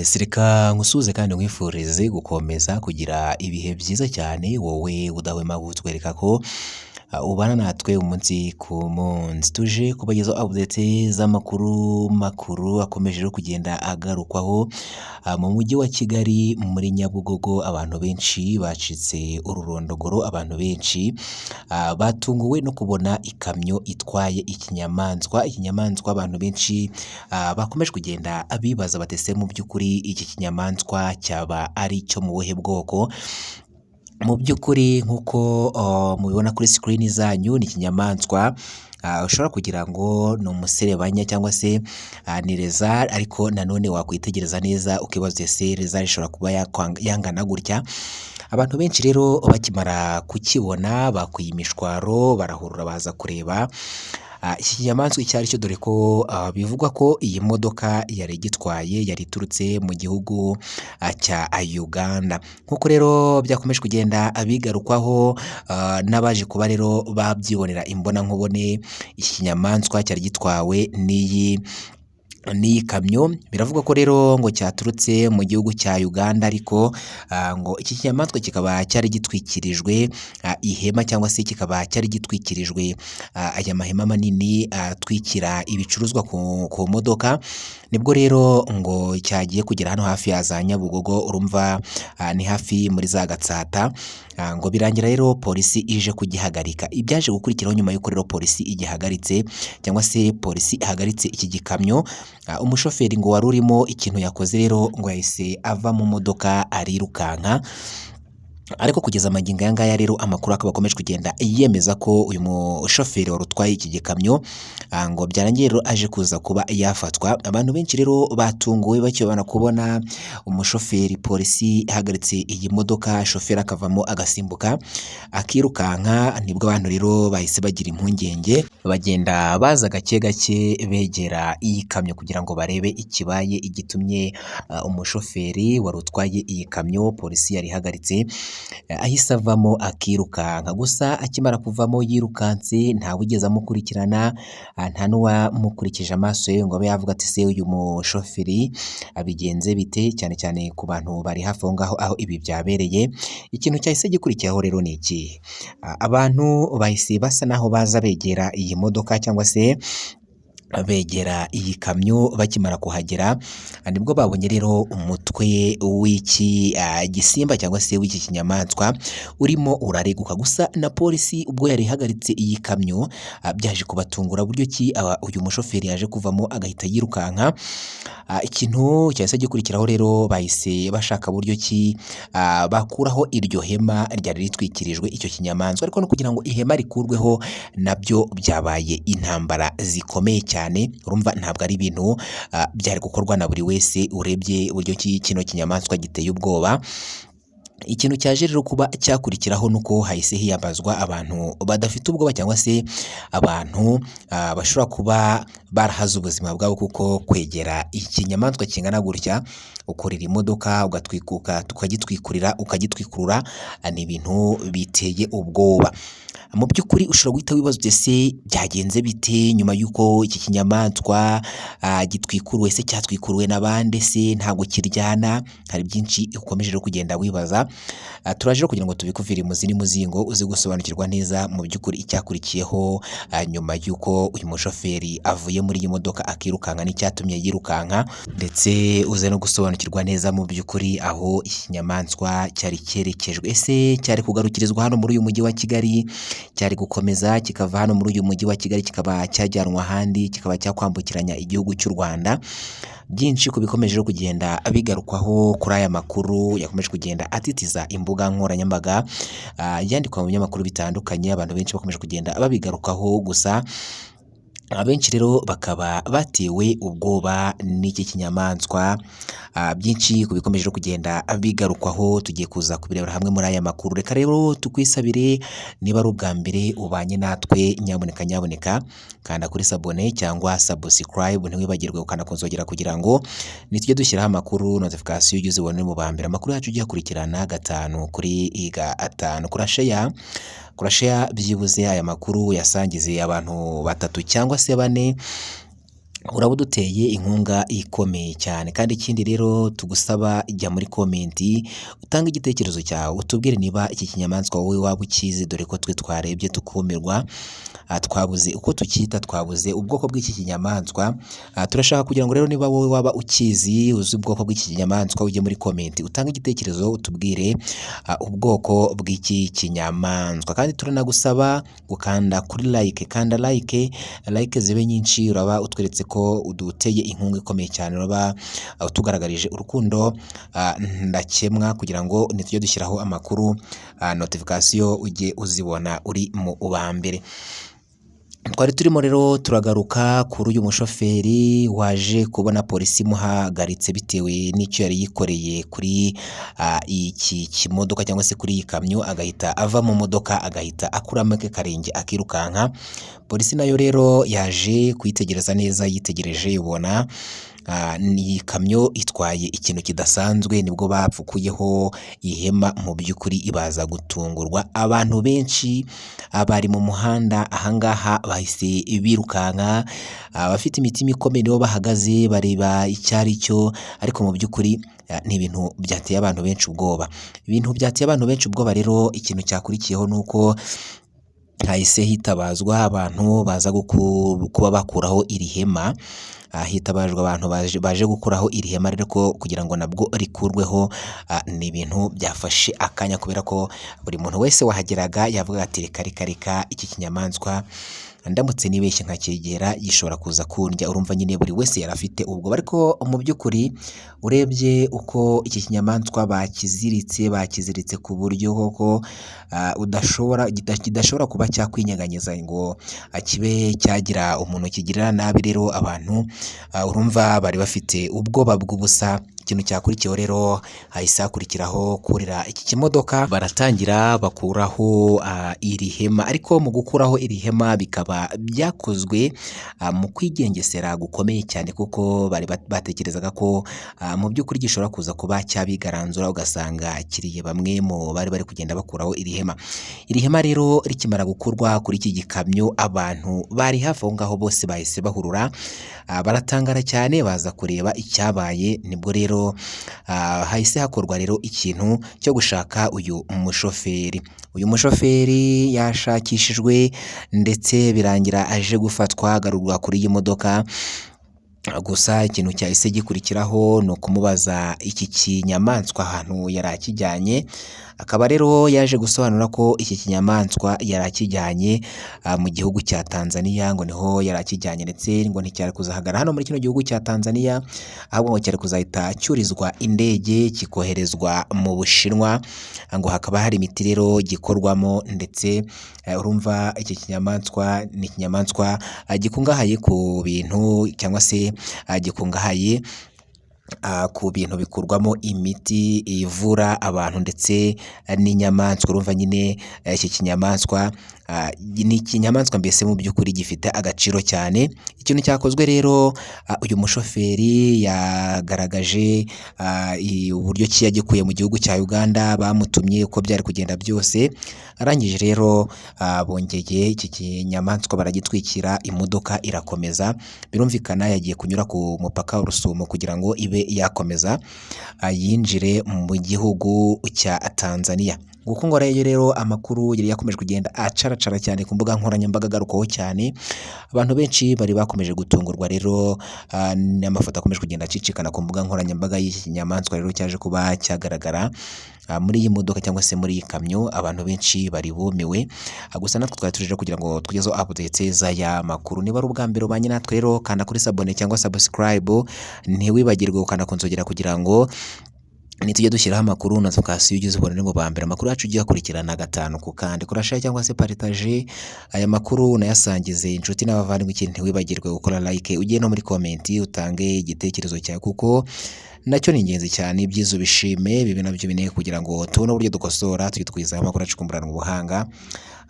Yes, reka nkusuhuze kandi nkwifurize gukomeza kugira ibihe byiza cyane, wowe udahwema kutwereka ko ubana natwe umunsi ku munsi. Tuje kubagezaho update z'amakuru makuru akomeje rero kugenda agarukwaho mu mujyi wa Kigali muri Nyabugogo, abantu benshi bacitse ururondogoro, abantu benshi batunguwe no kubona ikamyo itwaye ikinyamaswa, ikinyamaswa abantu benshi bakomeje kugenda bibaza bati ese mu by'ukuri iki kinyamaswa cyaba ari icyo mu buhe bwoko? Mu by'ukuri nk'uko mubibona kuri sikirini zanyu ni ikinyamaswa ushobora kugira ngo ni umuserebanya cyangwa se ni rezari, ariko nanone wakwitegereza neza ukibaza ese rezari ishobora kuba yangana gutya? Abantu benshi rero bakimara kukibona bakwiye imishwaro barahurura baza kureba iki kinyamaswa icyo ari cyo, dore ko bivugwa ko iyi modoka yari igitwaye yari iturutse mu gihugu cya Uganda. Nk'uko rero byakomeje kugenda bigarukwaho n'abaje kuba rero babyibonera imbonankubone, iki kinyamaswa cyari gitwawe n'iyi kamyo, biravugwa ko rero ngo cyaturutse mu gihugu cya Uganda, ariko ngo iki kinyamaswa kikaba cyari gitwikirijwe ihema cyangwa se kikaba cyari gitwikirijwe aya mahema manini atwikira ibicuruzwa ku modoka, nibwo rero ngo cyagiye kugera hano hafi ya za Nyabugogo, urumva ni hafi muri za Gatsata, ngo birangira rero polisi ije kugihagarika. Ibyaje gukurikiraho nyuma y'uko rero polisi igihagaritse cyangwa se polisi ihagaritse iki gikamyo, umushoferi ngo wari urimo ikintu yakoze rero ngo yahise ava mu modoka arirukanka, ariko kugeza magingo aya ngaya rero amakuru akaba akomeje kugenda yemeza ko uyu mushoferi wari utwaye iki gikamyo ngo byarangiye rero aje kuza kuba yafatwa. Abantu benshi rero batunguwe bakibona kubona umushoferi polisi ihagaritse iyi modoka, shoferi akavamo agasimbuka akirukanka, nibwo abantu rero bahise bagira impungenge bagenda baza gake gake begera iyi kamyo kugira ngo barebe ikibaye, igitumye umushoferi wari utwaye iyi kamyo polisi yari ihagaritse ahise avamo akirukanka. Gusa akimara kuvamo yirukanse ntawigeze amukurikirana, nta n'uwamukurikije amaso ye ngo abe yavuga ati se uyu mushoferi abigenze bite, cyane cyane ku bantu bari hafi aho ngaho aho ibi byabereye. Ikintu cyahise gikurikiraho rero ni ikihe? Abantu bahise basa naho baza begera iyi modoka cyangwa se begera iyi kamyo, bakimara kuhagera nibwo babonye rero umutwe w'iki gisimba cyangwa se w'iki kinyamaswa urimo urareguka. Gusa na polisi ubwo yari ihagaritse iyi kamyo byaje kubatungura buryo ki uyu mushoferi yaje kuvamo agahita yirukanka. Ikintu cyahise gikurikiraho rero bahise bashaka buryo ki bakuraho iryo hema ryari ritwikirijwe icyo kinyamaswa, ariko no kugira ngo ihema rikurweho nabyo byabaye intambara zikomeye cyane. Urumva ntabwo ari ibintu byari gukorwa na buri wese urebye uburyo ki kino kinyamaswa giteye ubwoba. Ikintu cyaje rero kuba cyakurikiraho ni uko hahise hiyambazwa abantu badafite ubwoba cyangwa se abantu bashobora kuba barahaze ubuzima bwabo, kuko kwegera ikinyamaswa kingana gutya ukurira imodoka ugatwikuka ukagitwikurira ukagitwikurura ni ibintu biteye ubwoba. Mu by'ukuri ushobora guhita wibaza uti ese byagenze bite nyuma y'uko iki kinyamaswa gitwikuruwe, se cyatwikuruwe na bande, se ntabwo kiryana? Hari byinshi ukomeje rero kugenda wibaza. Turaje rero kugira ngo tubikuvire imuzi n'umuzingo uze gusobanukirwa neza mu by'ukuri icyakurikiyeho nyuma y'uko uyu mushoferi avuye muri iyi modoka akirukanka n'icyatumye yirukanka, ndetse uze no gusobanukirwa neza mu by'ukuri aho iki kinyamaswa cyari cyerekejwe. Ese cyari kugarukirizwa hano muri uyu mujyi wa Kigali, cyari gukomeza kikava hano muri uyu mujyi wa Kigali kikaba cyajyanwa ahandi, kikaba cyakwambukiranya igihugu cy'u Rwanda? Byinshi ku bikomeje rero kugenda bigarukwaho kuri aya makuru yakomeje kugenda atitiza imbuga nkoranyambaga, yandikwa mu binyamakuru bitandukanye, abantu benshi bakomeje kugenda babigarukaho. Gusa abenshi rero bakaba batewe ubwoba n'iki kinyamaswa. Byinshi ku bikomeje rero kugenda bigarukwaho tugiye kuza kubirebera hamwe muri aya makuru. Reka rero tukwisabire, niba ari ubwa mbere ubanye natwe, nyabuneka nyabuneka kanda kuri sabone cyangwa subscribe, ntiwibagirwe gukanda ku nzogera kugira ngo nitujye dushyiraho amakuru notification ujye uzibone mu ba mbere. Amakuru yacu ujye uyakurikirana 5 kuri 5. Kora share byibuze aya makuru yasangize abantu 3 cyangwa se 4. Uraba uduteye inkunga ikomeye cyane. Kandi ikindi rero tugusaba, jya muri comment utange igitekerezo cyawe, utubwire niba iki kinyamaswa wowe waba ukizi, dore ko twe twarebye tukumirwa, twabuze uko tucyita, twabuze ubwoko bw'iki kinyamaswa. Turashaka kugira ngo rero niba wowe waba ukizi, uzi ubwoko bw'iki kinyamaswa, ujye muri comment utange igitekerezo, utubwire ubwoko bw'iki kinyamaswa. Kandi turanagusaba gukanda kuri like, kanda like, like zibe nyinshi, uraba utweretse ko uduteye inkunga ikomeye cyane, uraba utugaragarije urukundo ndakemwa, kugira ngo nitujya dushyiraho amakuru, notification ujye uzibona uri mu ba mbere. Twari turimo rero turagaruka kuri uyu mushoferi waje kubona polisi imuhagaritse bitewe n'icyo yari yikoreye kuri iki kimodoka cyangwa se kuri iyi kamyo, agahita ava mu modoka agahita akuramo ake karenge akirukanka. Polisi nayo rero yaje kuyitegereza neza, yitegereje ibona ni kamyo itwaye ikintu kidasanzwe, nibwo bapfukuyeho ihema, mu by'ukuri ibaza gutungurwa. Abantu benshi bari mu muhanda ahangaha bahise birukanka, abafite imitima ikomeye nibo bahagaze bareba icyo ari cyo, ariko mu by'ukuri ni ibintu byateye abantu benshi ubwoba. Ibintu byateye abantu benshi ubwoba rero, ikintu cyakurikiyeho ni uko hahise hitabazwa abantu baza kuba bakuraho iri hema, hitabajwe abantu baje gukuraho iri hema rero ko kugira ngo nabwo rikurweho, ni ibintu byafashe akanya kubera ko buri muntu wese wahageraga yavuga ati reka reka reka, iki kinyamaswa ndamutse nibeshye nkacyegera gishobora kuza kundya. Urumva nyine buri wese yari afite ubwoba, ariko mu by'ukuri urebye uko iki kinyamaswa bakiziritse, bakiziritse ku buryo koko udashobora kidashobora kuba cyakwinyeganyeza ngo kibe cyagira umuntu kigirira nabi. Rero abantu urumva bari bafite ubwoba bw'ubusa. Ikintu cyakurikiyeho rero, hahise hakurikiraho kurira iki kimodoka, baratangira bakuraho iri hema, ariko mu gukuraho iri hema bikaba byakozwe mu kwigengesera gukomeye cyane, kuko bari batekerezaga ko mu by'ukuri gishobora kuza kuba cyabigaranzura, ugasanga kiriye bamwe mu bari bari kugenda bakuraho iri hema. Iri hema rero rikimara gukurwa kuri iki gikamyo, abantu bari hafi aho ngaho bose bahise bahurura, baratangara cyane, baza kureba icyabaye. Nibwo rero hahise hakorwa rero ikintu cyo gushaka uyu mushoferi. Uyu mushoferi yashakishijwe ndetse birangira aje gufatwa, agarurwa kuri iyi modoka. Gusa ikintu cyahise gikurikiraho ni ukumubaza iki kinyamaswa ahantu yari akijyanye, akaba rero yaje gusobanura ko iki kinyamaswa yari akijyanye mu gihugu cya Tanzania, ngo niho yari akijyanye, ndetse ngo nticyari kuzahagarara hano muri kino gihugu cya Tanzania, ahubwo ngo cyari kuzahita cyurizwa indege kikoherezwa mu Bushinwa, ngo hakaba hari imiti rero gikorwamo. Ndetse urumva iki kinyamaswa ni ikinyamaswa gikungahaye ku bintu cyangwa se gikungahaye ku bintu bikurwamo imiti ivura abantu ndetse n'inyamaswa. Urumva nyine iki kinyamaswa ni ikinyamaswa mbese mu by'ukuri gifite agaciro cyane. Ikintu cyakozwe rero, uyu mushoferi yagaragaje uburyo ki yagikuye mu gihugu cya Uganda, bamutumye uko byari kugenda byose. Arangije rero bongeye iki kinyamaswa baragitwikira, imodoka irakomeza. Birumvikana yagiye kunyura ku mupaka wa Rusumo kugira ngo ibe yakomeza yinjire mu gihugu cya Tanzania. Nguko ngo rero amakuru yari yakomeje kugenda acaracara cyane ku mbuga nkoranyambaga, agarukwaho cyane. Abantu benshi bari bakomeje gutungurwa rero n'amafoto akomeje kugenda acicikana ku mbuga nkoranyambaga y'iki kinyamaswa rero cyaje kuba cyagaragara muri iyi modoka cyangwa se muri iyi kamyo. Abantu benshi bari bumiwe. Gusa natwe twari tuje kugira ngo tugezeho updates z'aya makuru. Niba ari ubwa mbere ubanye natwe rero, kanda kuri s'abonner cyangwa subscribe, ntiwibagirwe gukanda ku nzogera kugira ngo nitujya dushyiraho amakuru notification ujye uzibona uri mu ba mbere. Amakuru yacu ujye uyakurikirana gatanu ku kandi, kora share cyangwa se partage aya makuru, unayasangize inshuti n'abavandimwe. Ikindi ntiwibagirwe gukora like, ujye no muri comment utange igitekerezo cyawe, kuko nacyo ni ingenzi cyane. Ibyiza ubishime, bibi nabyo bineye, kugira ngo tubone uburyo dukosora, tujye twizaho amakuru acukumburanwa ubuhanga,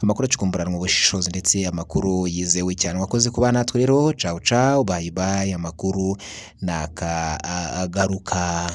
amakuru acukumburanwa ubushishozi, ndetse amakuru yizewe cyane. Wakoze kuba natwe rero, ciao ciao, bye bye, amakuru nakagaruka.